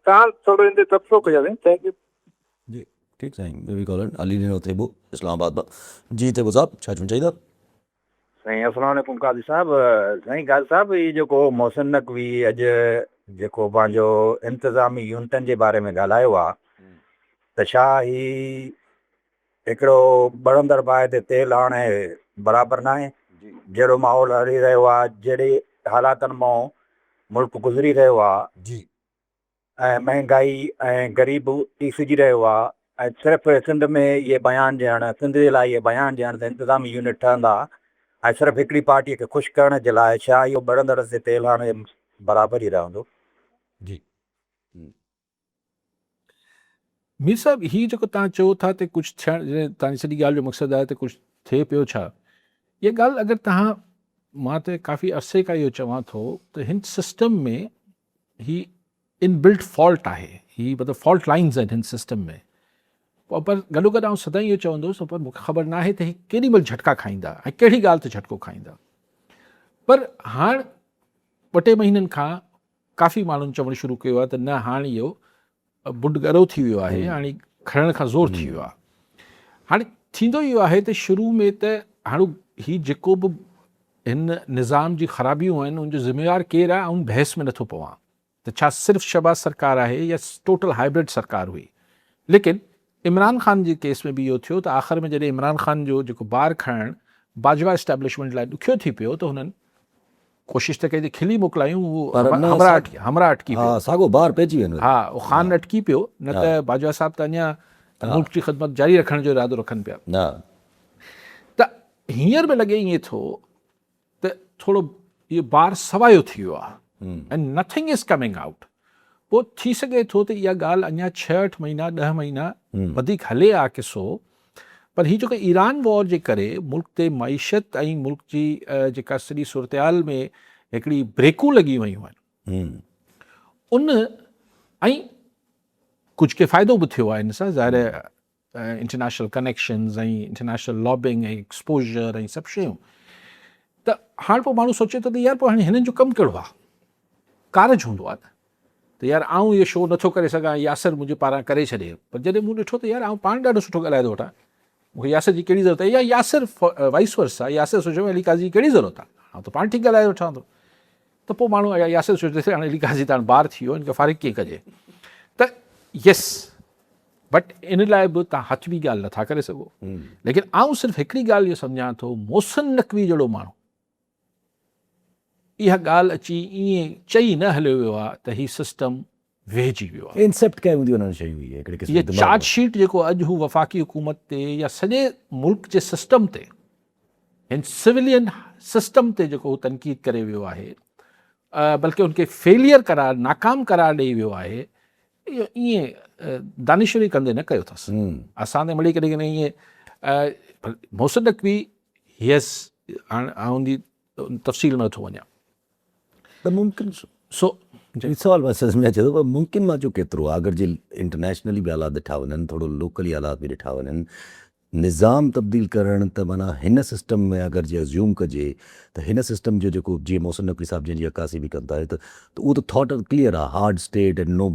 توهان ٿورو ان تي تبصرو ڪجو سائين thank you. جي ٺيڪ سائين ٻيو به ڪالر علي ڏنو ٿيٻو اسلام آباد مان جي ٿيٻو صاحب ڇا چوڻ چاهيندا. سائين السلام عليڪم قاضي صاحب سائين قاضي صاحب هي جيڪو محسن نقوي اڄ جيڪو پنهنجو انتظامي يونٽن جي باري ۾ ڳالهايو آ ته ڇا هي هڪڙو ٻرندڙ باهه تي تيل هڻڻ برابر ناهي. جهڙو ماحول هلي رهيو آهي، جهڙي حالاتن مان ملڪ گذري رهيو آهي ۽ مهنگائي ۽ غريب پيسجي رهيو آهي ۽ صرف سنڌ ۾ اهي بيان ڏيڻ، سنڌ جي لاء اهي بيان ڏيڻ ته انتظامي يونٽ ٺهندا ۽ صرف هڪڙي پارٽي کي خوش ڪرڻ جي لاء ڇا اهو ٻرندڙ تي تيل هڻڻ برابر ئي رهندو؟ جي. مير صاحب هي جيڪو توهان چئو ٿا ته ڪجهه ٿيڻ توهان جي سڄي ڳالهه جو مقصد آهي ته ڪجهه ٿئي پيو ڇا؟ اها ڳالهه اگر توهان مان ته ڪافي عرصي کان اهو چوان ٿو ته هن سسٽم ۾ هي ان بلٽ فالٽ آهي هي مطلب فالٽ لائنز آهن هن سسٽم ۾ پر گڏو گڏ آئون سدائين اهو چوندو هوس پر مونکي خبر ناهي ته هي ڪيڏي مهل جهٽڪا کائيندا ۽ ڪهڙي ڳالهه تي جهٽڪو کائيندا پر هاڻ ٻه ٽي مهينن کان ڪافي ماڻهن چوڻ شروع ڪيو آهي ته نه هاڻ اهو بڊ ڳرو ٿي ويو آهي هاڻي کڻڻ کان زور ٿي ويو آهي. هاڻي ٿيندو اهو آهي ته شروع ۾ ته هاڻ هي جيڪو به هن نظام جي خرابيون آهن ان جو ذميوار ڪير آهي آئون بحث ۾ نٿو پوان ته ڇا صرف شهباز سرڪار آهي يا ٽوٽل هائبرڊ سرڪار هئي ليڪن عمران خان جي ڪيس ۾ به اهو ٿيو ته آخر ۾ جڏهن عمران خان جو جيڪو بار کڻڻ باجوا اسٽيبلشمينٽ لاء ڏکيو ٿي پيو ته هنن ڪوشش ته ڪئي ته کلي موڪلايون هو همراهه اٽڪي همراهه اٽڪي پيو. ها ساڳو بار پئجي ويو. ها اهو خان اٽڪي پيو نه ته باجوا صاحب ته اڃا ملڪ جي خدمت جاري رکڻ جو ارادو رکن پيا. ته هينئر به لڳي ائين ٿو ته ٿورو اهو بار سوايو ٿي ويو آهي ۽ نٿنگ is coming out. پوء ٿي سگهي ٿو ته اها ڳالهه اڃا ڇهه اٺ مهينا ڏهه مهينا وڌيڪ هلي ها قصو پر هي جيڪو ايران وار جي ڪري ملڪ تي معيشت ۽ ملڪ جي جيڪا سڄي صورتحال ۾ هڪڙي بريڪون لڳي ويون آهن ان ۽ ڪجهه کي فائدو به ٿيو آهي ان سان ظاهر international connections ۽ international lobbying ۽ exposure ۽ سڀ شيون ته هاڻ پوء ماڻهو سوچي ٿو ته يار پوء هاڻي هنن جو ڪم ڪهڙو آهي ڪارج هوندو آهي نه ته يار آئون اهو شو نٿو ڪري سگهان ياسر منهنجي پاران ڪري ڇڏي پر جڏهن مون ڏٺو ته يار آئون پاڻ ڏاڍو سٺو ڳالهائي ٿو وٺان مون کي ياسر جي ڪهڙي ضرورت آهي يا ياسر وائس ورسا ياسر سوچيو علي قاضي جي ڪهڙي ضرورت آهي آئون ته پاڻ ٺيڪ ڳالهائي وٺان ٿو ته پوء ماڻهو ياسر سوچي ٿو هاڻي علي قاضي ته هاڻي بار ٿي ويو هن کي فارغ ڪيئن ڪجي ته يس بٽ ان لاء به توهان حتمي ڳالهه نٿا ڪري سگهو ليڪن آئون صرف هڪڙي ڳالهه اهو سمجهان ٿو محسن نقوي جهڙو ماڻهو اها ڳالهه اچي ائين چئي نه هليو ويو آهي ته هي سسٽم ويهجي ويو آهي. انسيپٽ ڪيون هونديون انهن شيون اهي هڪڙي قسم جي دماغ چارج شيٽ جيڪو اڄ هو وفاقي حڪومت تي يا سڄي ملڪ جي سسٽم تي هن سويلين سسٽم تي جيڪو هو تنقيد ڪري ويو آهي بلڪه ان کي فيليئر قرار ناڪام قرار ڏئي ويو آهي اهو ائين دانشوري ڪندي نه ڪيو اٿس. اسان تي مڙئي ڪڏهن ڪڏهن ائين محسن نقوي هيس هاڻ آئون جي تفصيل ۾ نٿو وڃان. ته ممڪن سو هي سوال مان سمجهه ۾ اچي ٿو پر ممڪن مان چيو ڪيترو آهي اگر جي انٽرنيشنلي به حالات ڏٺا وڃن ٿورو لوڪلي حالات به ڏٺا وڃن نظام تبديل ڪرڻ ته معنيٰ هن سسٽم ۾ اگر جي ازيوم ڪجي ته هن سسٽم جو جيڪو جيئن محسن نقوي صاحب جنهن جي عڪاسي به ڪن ٿا ته اهو ته ٿاٽ ڪليئر آهي هارڊ اسٽيٽ اينڊ نو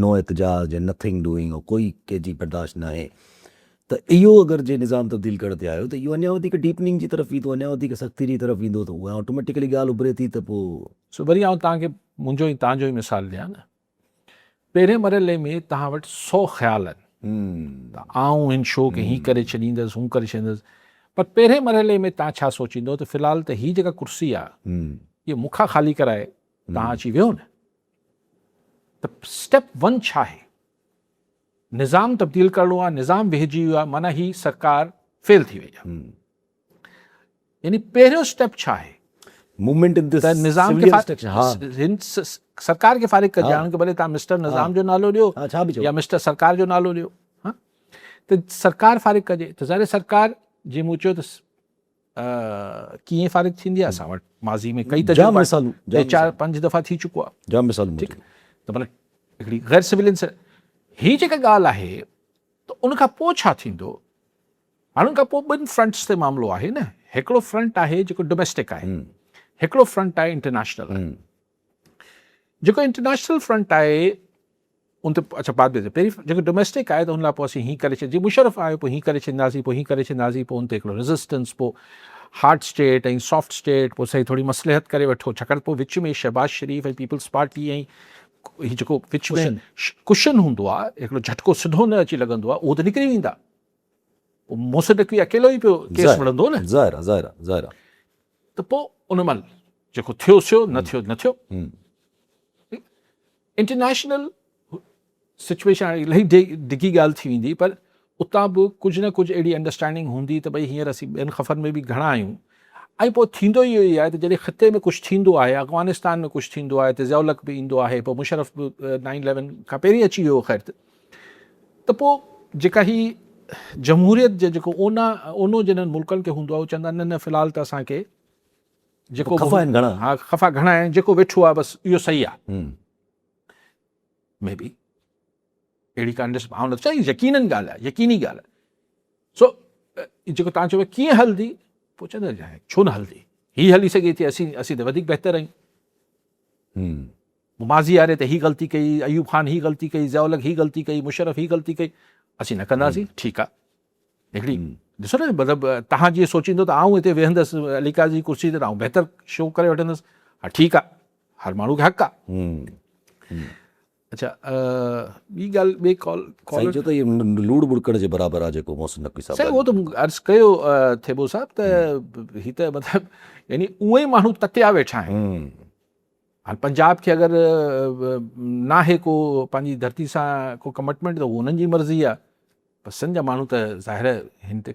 نو احتجاج اينڊ نٿنگ ڊوئنگ ڪوئي ڪنهن جي برداشت ناهي ته اهو اگر جي نظام تبديل ڪرڻ تي آيو ته اهو اڃا وڌيڪ ڊيپننگ جي طرف ويندو اڃا وڌيڪ سختي جي طرف ويندو ته اها آٽوميٽيڪلي ڳالهه اڀري ٿي ته پوء سو وري آئون توهان کي منهنجو ۽ توهان جو ئي مثال ڏيان نه پهرين مرحلي ۾ توهان وٽ سو خيال آهن ته آئون هن شو کي هين ڪري ڇڏيندس هون ڪري ڇڏيندس پر پهرين مرحلي ۾ توهان ڇا سوچيندو ته في الحال ته هي جيڪا ڪرسي آهي هي مون کان خالي ڪرائي توهان اچي ويهو نه ته اسٽيپ ون ڇا آهي نظام تبديل ڪرڻو آهي نظام ويهجي ويو آهي معنيٰ هي سرڪار فيل ٿي وئي آهي يعني پهريون اسٽيپ ڇا آهي؟ موومينٽ ان ته نظام کي هن سرڪار کي فارغ ڪجي هاڻ ڀلي توهان مسٽر نظام جو نالو ڏيو يا مسٽر سرڪار جو نالو ڏيو ها ته سرڪار فارغ ڪجي ته ظاهر سرڪار جي مون چيو ته ڪيئن فارغ ٿيندي آهي اسان وٽ ماضي ۾ ڪئي تجربا ٽي چار پنج دفعا ٿي چڪو آهي جام مثالون ٺيڪ ته مطلب هڪڙي غير سويلين هي جيڪا ڳالهه آهي ته ان کان پوء ڇا ٿيندو هاڻ ان کان پوء ٻن فرنٽس تي معاملو آهي نه، هڪڙو فرنٽ آهي جيڪو ڊوميسٽڪ آهي، هڪڙو فرنٽ آهي انٽرنيشنل آهي. جيڪو انٽرنيشنل فرنٽ آهي ان تي اڇا بعد ۾ پهرين جيڪو ڊوميسٽڪ آهي ته ان لاء پوء اسين هين ڪري ڇڏ جي مشرف آيو پوء هين ڪري ڇڏينداسين پوء هين ڪري ڇڏينداسين پوء ان تي هڪڙو ريزسٽنس پوء هارڊ اسٽيٽ ۽ سافٽ اسٽيٽ پوء سائين ٿوري مصلحت ڪري وٺو ڇاڪاڻ پوء وچ ۾ شهباز شريف ۽ پيپلز پارٽي ۽ هي جيڪو وچ ۾ ڪشن هوندو آهي هڪڙو جهٽڪو سڌو نه اچي لڳندو آهي اهو ته نڪري ويندا محسن نقوي اڪيلو ئي پيو ڪيس وڙهندو نه. ظاهر آ ظاهر آ ظاهر آ. ته پوء ان مهل جيڪو ٿيو سيو نه ٿيو نه ٿيو. انٽرنيشنل سچويشن هاڻي الاهي ڊگهي ڳالهه ٿي ويندي پر اتان به ڪجهه نه ڪجهه اهڙي انڊرسٽينڊنگ هوندي ته ڀئي هينئر اسين ٻين خفن ۾ به گهڻا آهيون ۽ پوء ٿيندو ئي اهو ئي آهي ته جڏهن خطي ۾ ڪجهه ٿيندو آهي افغانستان ۾ ڪجهه ٿيندو آهي ته ضياء الحق به ايندو آهي پوء مشرف به نائن اليون کان پهرين اچي ويو خير ته ته پوء جيڪا هي جمهوريت جي جيڪو اونا اونو جنھن ملڪن کي هوندو آهي اهو چوندا آهن نه نه في الحال ته اسان کي جيڪو خفا آهن گهڻا ها خفا گهڻا آهن جيڪو ويٺو آهي بس اهو صحيح آهي مي بي اهڙي ڪا انڊس آئون نٿو چوان يقينن ڳالهه آهي يقيني ڳالهه آهي سو جيڪو تان چيو ڪيئن هلندي پوء چوندا ڇو نه هلندي هي هلي سگهي ٿي اسين اسين ته وڌيڪ بهتر آهيون ماضي واري ته هي غلطي ڪئي، ايوب خان هي غلطي ڪئي، ضياء الحق هي غلطي ڪئي، مشرف هي غلطي ڪئي، اسين نه ڪنداسين، ٺيڪ آ. هڪڙي ڏسو نه مطلب توهان جيئن سوچيندو ته آئون هتي ويهندس علي قاضي جي ڪرسي تي ته آئون بهتر شو ڪري وٺندس، ها ٺيڪ آ، هر ماڻهو کي حق آ. اڇا ٻي ڳالهه ٻي ڪال سائين چيو ته هي لوڙ ٻڙڪڻ جي برابر آ جيڪو محسن نقوي صاحب سائين اهو ته مون عرض ڪيو ٿيٻو صاحب ته هي ته مطلب يعني اونئن ئي ماڻهو تتيا ويٺا آهن هاڻ پنجاب کي اگر ناهي ڪو پنهنجي ڌرتي سان ڪو ڪمٽمينٽ ته انهن جي مرضي آ پر سنڌ جا ماڻهو ته ظاهر هن تي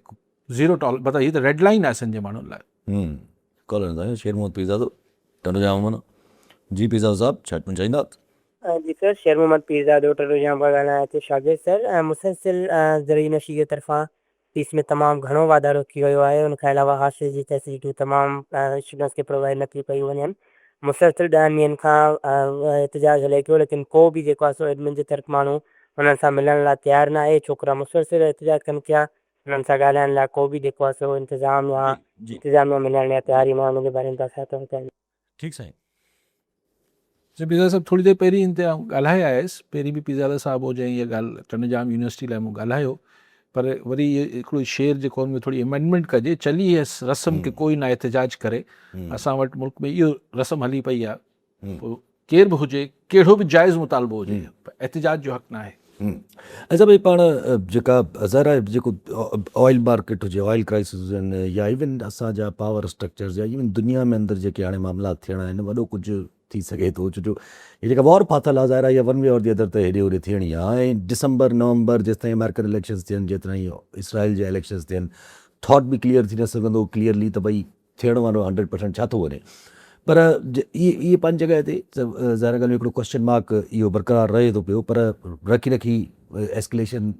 زيرو ٽال مطلب هي ته ريڊ لائن آهي سنڌ جي ماڻهن لاء. ڪالر تائين شير محمد پيرزادو ٽنڊو ڄام مان جي پيرزادو صاحب ڇا چوڻ چاهيندا. جي سر شير محمد پيرزادو ٽنڊو ڄام کان ڳالهايان ٿو شاگرد سر مسلسل زرعي يونيورسٽي جي طرفان فيس ۾ تمام گهڻو واڌارو ٿي ويو آهي ان کان علاوه هاسٽل جي فيسلٽيون تمام اسٽوڊنٽس کي پرووائيڊ نه ٿي پيون وڃن مسلسل ڏهن ڏينهن کان احتجاج هلي پيو ليڪن ڪو به جيڪو آهي سو ايڊمن جي طرف ماڻهو انهن سان ملڻ لاء تيار نه آهي ڇوڪرا مسلسل احتجاج ڪن پيا انهن سان ڳالهائڻ لاء ڪو به جيڪو آهي سو انتظام يا انتظاميا ملڻ لاء تيار ئي نه آهي ان جي باري ۾ توهان ڇا چوڻ چاهيندا. ٺيڪ سائين. سائين پيرزاده صاحب ٿوري دير پهرين هن تي آئون ڳالهائي آيس پهرين به پيرزاده صاحب هو جنهن اها ڳالهه ٽنڊو ڄام يونيورسٽي لاء مون ڳالهايو پر وري هڪڙو شعر جيڪو ان ۾ ٿوري امينڊمينٽ ڪجي چلي هي رسم ڪي ڪوئي نه احتجاج ڪري اسان وٽ ملڪ ۾ اهو رسم هلي پئي آهي پوء ڪير به هجي، ڪهڙو به جائز مطالبو هجي، پر احتجاج جو حق ناهي. ۽ سڀ پاڻ جيڪا ظاهر آهي جيڪو آئل مارڪيٽ هجي آئل ڪرائسز هجن يا ايون اسان جا پاور اسٽرڪچرز يا ايون دنيا ۾ اندر جيڪي هاڻي معاملا ٿيڻا آهن وڏو ڪجهه ٿي سگهي ٿو ڇو جو هي جيڪا وار ڦاٿل آهي ظاهر آهي اها one way or the other ته هيڏي هوڏي ٿيڻي آهي ۽ ڊسمبر نومبر جيستائين آمريڪن اليڪشنز ٿين جيترائين اسرائيل جا اليڪشنز ٿين ٿاٽ به ڪليئر ٿي نه سگهندو ڪليئرلي ته ڀئي ٿيڻ وارو هنڊريڊ پرسنٽ ڇا ٿو وڃي پر اهي اهي پنهنجي جڳهه تي ظاهر ڳالهه هڪڙو ڪوشچن مارڪ اهو برقرار رهي ٿو پيو پر رکي رکي ايسڪليشن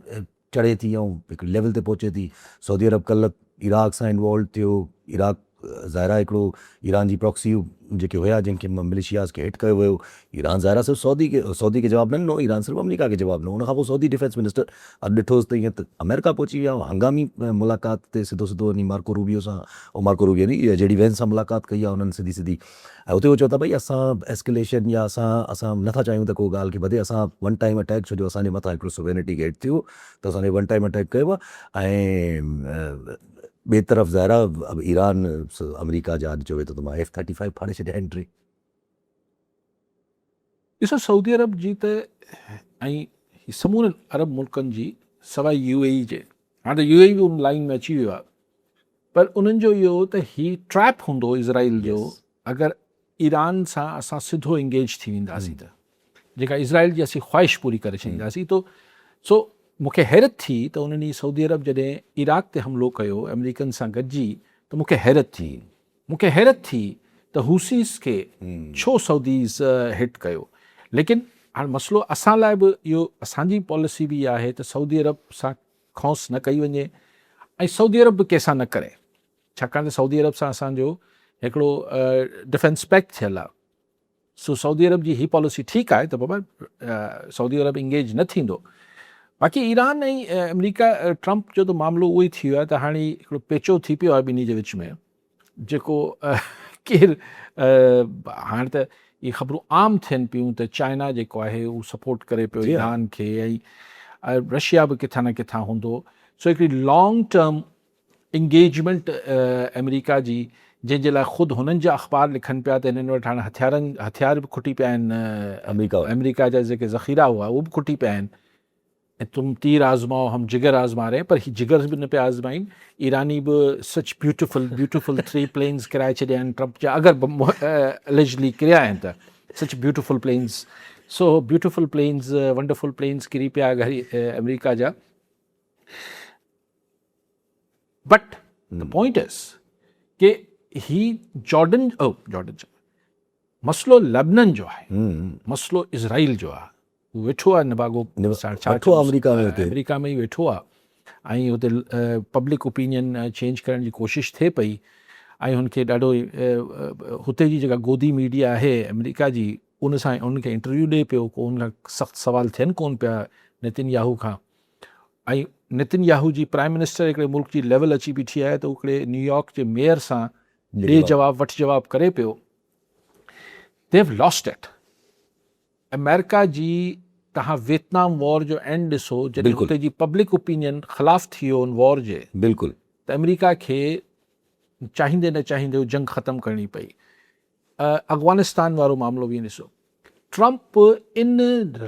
چڙهي ٿي ۽ هڪڙي ليول تي پهچي ٿي سعودي عرب ڪلهه عراق سان انوالو ٿيو عراق ظاهر آهي هڪڙو ايران جي پراڪسي جيڪي هيا جن کي مليشياز کي هٽ ڪيو ويو ايران ظاهر آهي صرف سعودي کي سعودي کي جواب نه ڏنو ايران صرف آمريڪا کي جواب ڏنو ان کان پوء سعودي ڊفينس منسٽر اڄ ڏٺوس ته ائين ته آمريڪا پهچي ويا ۽ هنگامي ملاقات تي سڌو سڌو وڃي مارڪو روبيو سان او مارڪو روبيو ني جي ڊي وينس سان ملاقات ڪئي آهي انهن سڌي سڌي ۽ اتي هو چون ٿا ڀئي اسان ايسڪليشن يا اسان اسان نٿا چاهيون ته ڪو ڳالهه کي وڌي اسان ون ٽائيم اٽيڪ ڇو جو اسان جي مٿان هڪڙو سووينٽي گيٽ ٿيو ته اسان کي ون ٽائيم اٽيڪ ڪيو آهي ۽ ٻئي طرف ظاهر آهي ايران آمريڪا جا اڄ چوي ٿو ته مان ايف ٿرٽي فائيو ڦاڙي ڇڏيا آهن ٽي. ڏسو سعودي عرب جي ته ۽ هي سمورن عرب ملڪن جي سواء يو اي اي جي هاڻ ته يو اي اي به ان لائين ۾ اچي ويو آهي پر انهن جو اهو هو ته هي ٽريپ هوندو اسرائيل جو اگر ايران سان اسان سڌو انگيج ٿي وينداسين ته جيڪا اسرائيل جي اسين خواهش پوري ڪري ڇڏينداسين تو سو مون کي حيرت ٿي ته انهن هي سعودي عرب جڏهن عراق تي حملو ڪيو آمريڪن سان گڏجي ته مون کي حيرت ٿي مون کي حيرت ٿي ته حوثيز کي ڇو سعوديز هٽ ڪيو ليڪن هاڻ مسئلو اسان لاء به اهو اسان جي پاليسي به اها آهي ته سعودي عرب سان کونس نه ڪئي وڃي ۽ سعودي عرب به ڪنهن سان نه ڪري ڇاڪاڻ ته سعودي عرب سان اسان جو هڪڙو ڊفينس پيڪٽ ٿيل آهي سو سعودي عرب جي هي پاليسي ٺيڪ آهي ته بابا سعودي عرب انگيج نه ٿيندو باقي ايران ۽ آمريڪا ٽرمپ جو ته معاملو اهو ئي ٿي ويو آهي ته هاڻي هڪڙو پيچو ٿي پيو آهي ٻنهي جي وچ ۾ جيڪو ڪير هاڻي ته اهي خبرون عام ٿين پيون ته چائنا جيڪو آهي اهو سپورٽ ڪري پيو ايران کي ۽ رشيا به ڪٿان نه ڪٿان هوندو سو هڪڙي لانگ ٽرم انگيجمينٽ آمريڪا جي جنهن جي لاء خود هنن جا اخبار لکن پيا ته هنن وٽ هاڻ هٿيارن هٿيار به کٽي پيا آهن آمريڪا جا جيڪي ذخيرا هئا اهي به کٽي پيا آهن ۽ تم تير آزمائو هم جگر آزما رهي پر هي جگر به نه پيا آزمائين ايراني به سچ بيوٽيفل بيوٽيفل ٿري پلينز ڪرائي ڇڏيا آهن ٽرمپ جا اگر اليجلي ڪريا آهن ته سچ beautiful planes so beautiful planes wonderful planes ڪري پيا اگر آمريڪا جا بٽ the point از ڪي هي جارڊن او جارڊن چوان مسئلو لبنان جو آهي مسئلو اسرائيل جو آهي هو ويٺو آهي نڀاڳو ويٺو آمريڪا ۾ هتي آمريڪا ۾ ئي ويٺو آهي ۽ هتي پبلڪ اوپينين چينج ڪرڻ جي ڪوشش ٿئي پئي ۽ هن کي ڏاڍو هتي جي جيڪا گودي ميڊيا آهي آمريڪا جي ان سان ان کي انٽرويو ڏئي پيو ڪو ان کان سخت سوال ٿين ڪون پيا نتن ياهو کان ۽ نتن ياهو جي پرائم منسٽر هڪڙي ملڪ جي ليول اچي بيٺي آهي ته هو هڪڙي نيويارڪ جي ميئر سان ڏي جواب وٺ جواب ڪري پيو. They have lost it. آمريڪا جي تهان ويتنام وار جو اينڊ ڏسو جڏهن هتي جي پبلڪ اوپينين خلاف ٿي ويو ان وار جي ته آمريڪا کي چاهيندي نه چاهيندي جنگ ختم ڪرڻي پئي. افغانستان وارو معاملو به ڏسو. ٽرمپ ان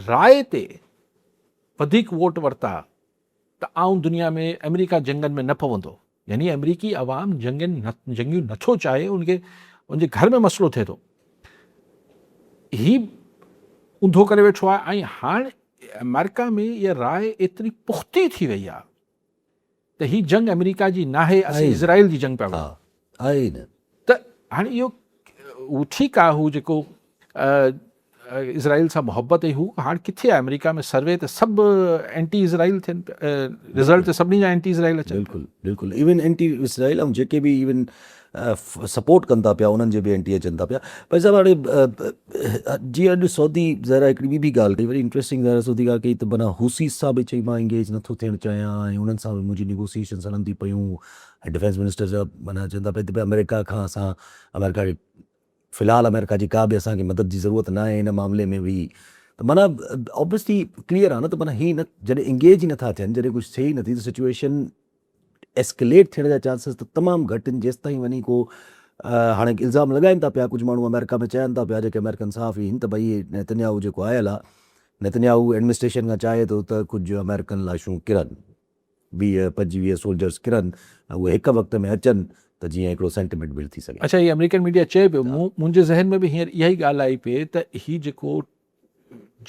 راء تي وڌيڪ ووٽ ورتا ته آئون دنيا ۾ آمريڪا جنگن ۾ نه پوندو يعني آمريڪي عوام جنگين جنگيون نٿو چاهي ان کي ان جي گهر ۾ مسئلو ٿئي ٿو هي اونڌو ڪري ويٺو آهي ۽ هاڻ آمريڪا ۾ اها راء ايتري پختي ٿي وئي آهي ته هي جنگ آمريڪا جي ناهي اسين اسرائيل جي جنگ پيا وڙهون. آهي نه. ته هاڻي اهو هو ٺيڪ آهي هو جيڪو اسرائيل سان محبت ۽ هو هاڻ ڪٿي آهي آمريڪا ۾ سروي ته سڀ اينٽي اسرائيل ٿين پيا رزلٽ ته سڀني جا اينٽي اسرائيل اچن پيا. بلڪل بلڪل ايون اينٽي اسرائيل ۽ جيڪي به ايون سپورٽ ڪن ٿا پيا انهن جي به اينٽي اچن ٿا پيا پر صاحب هاڻي جيئن اڄ سعودي ظاهر آهي هڪڙي ٻي به ڳالهه ڪئي وري انٽريسٽنگ ظاهر سعودي ڳالهه ڪئي ته معنيٰ حوثيز سان به چئي مان انگيج نٿو ٿيڻ چاهيان ۽ انهن سان به منهنجي نيگوسيئيشنس هلن ٿي پيون ۽ ڊفينس منسٽر صاحب معنيٰ چون ٿا پيا ته آمريڪا کان اسان آمريڪا کي في الحال آمريڪا جي ڪا به اسان کي مدد جي ضرورت ناهي ان معاملي ۾ به ته معنيٰ اوبويسلي ڪليئر آهي نه ته معنيٰ هي نه جڏهن انگيج ئي نٿا ٿين جڏهن ڪجهه ٿئي ئي نٿي ته سچويشن ايسڪليٽ ٿيڻ جا چانسز ته تمام گهٽ آهن جيستائين وڃي ڪو هاڻي الزام لڳائين ٿا پيا ڪجهه ماڻهو آمريڪا ۾ چون ٿا پيا جيڪي آمريڪن صحافي آهن ته ڀئي نتنياهو جيڪو آيل آهي نتنياهو ايڊمنسٽريشن کان چاهي ٿو ته ڪجهه آمريڪن لاشون ڪرن 20 25 سولجرز ڪرن ۽ اهي هڪ وقت ۾ اچن ته جيئن هڪڙو سينٽيمينٽ بلڊ ٿي سگهي. اڇا هي آمريڪن ميڊيا چئي پيو مون منهنجي ذهن ۾ به هينئر اها ئي ڳالهه آئي پئي ته هي جيڪو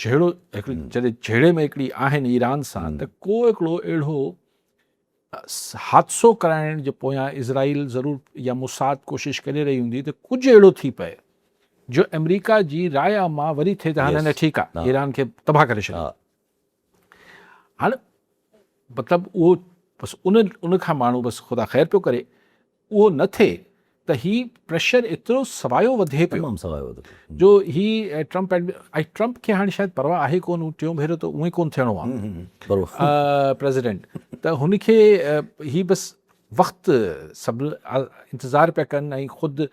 جهيڙو هڪڙي جڏهن جهيڙي ۾ هڪڙي آهن ايران سان ته ڪو هڪڙو اهڙو حادثو ڪرائڻ جي پويان اسرائيل ضرور يا موساد ڪوشش ڪري رهي هوندي ته ڪجهه اهڙو ٿي پئي جو آمريڪا جي راء عامه وري ٿئي ته هاڻي نه ٺيڪ آهي ايران کي تباهه ڪري ڇڏيو هاڻي مطلب اهو بس ان ان کان ماڻهو بس خدا خير پيو ڪري اهو نه ٿئي ته هي پريشر ايترو سوايو وڌي پيو تمام سوايو وڌي پيو جو هي ٽرمپ ۽ ٽرمپ کي هاڻي شايد پرواهه آهي ڪون هو ٽيون ڀيرو ته اونئي ڪون ٿيڻو آهي پريزيڊنٽ ته هن کي هي بس وقت سڀ انتظار پيا ڪن ۽ خود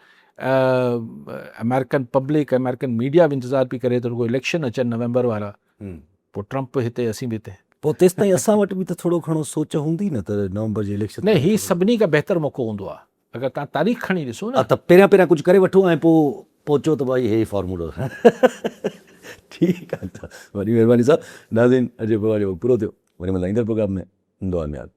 آمريڪن پبلڪ آمريڪن ميڊيا به انتظار پئي ڪري ته رڳو اليڪشن اچن نومبر وارا پوء ٽرمپ هتي اسين به هتي. پوء تيستائين اسان وٽ به ته ٿورو گهڻو سوچ هوندي نه ته نومبر جي اليڪشن نه هي سڀني کان بهتر موقعو هوندو آهي اگر توهان تاريخ کڻي ڏسو نه. ها ته پهريان پهريان ڪجهه ڪري وٺو ۽ پوء پوء چئو ته ڀائي هي فارمولو ٺيڪ آهي وڏي مهرباني صاحب ناظرين اڄ جو پروگرام جو وقت پورو ٿيو وري ملندا ايندڙ پروگرام ۾ دعا ۾ ياد.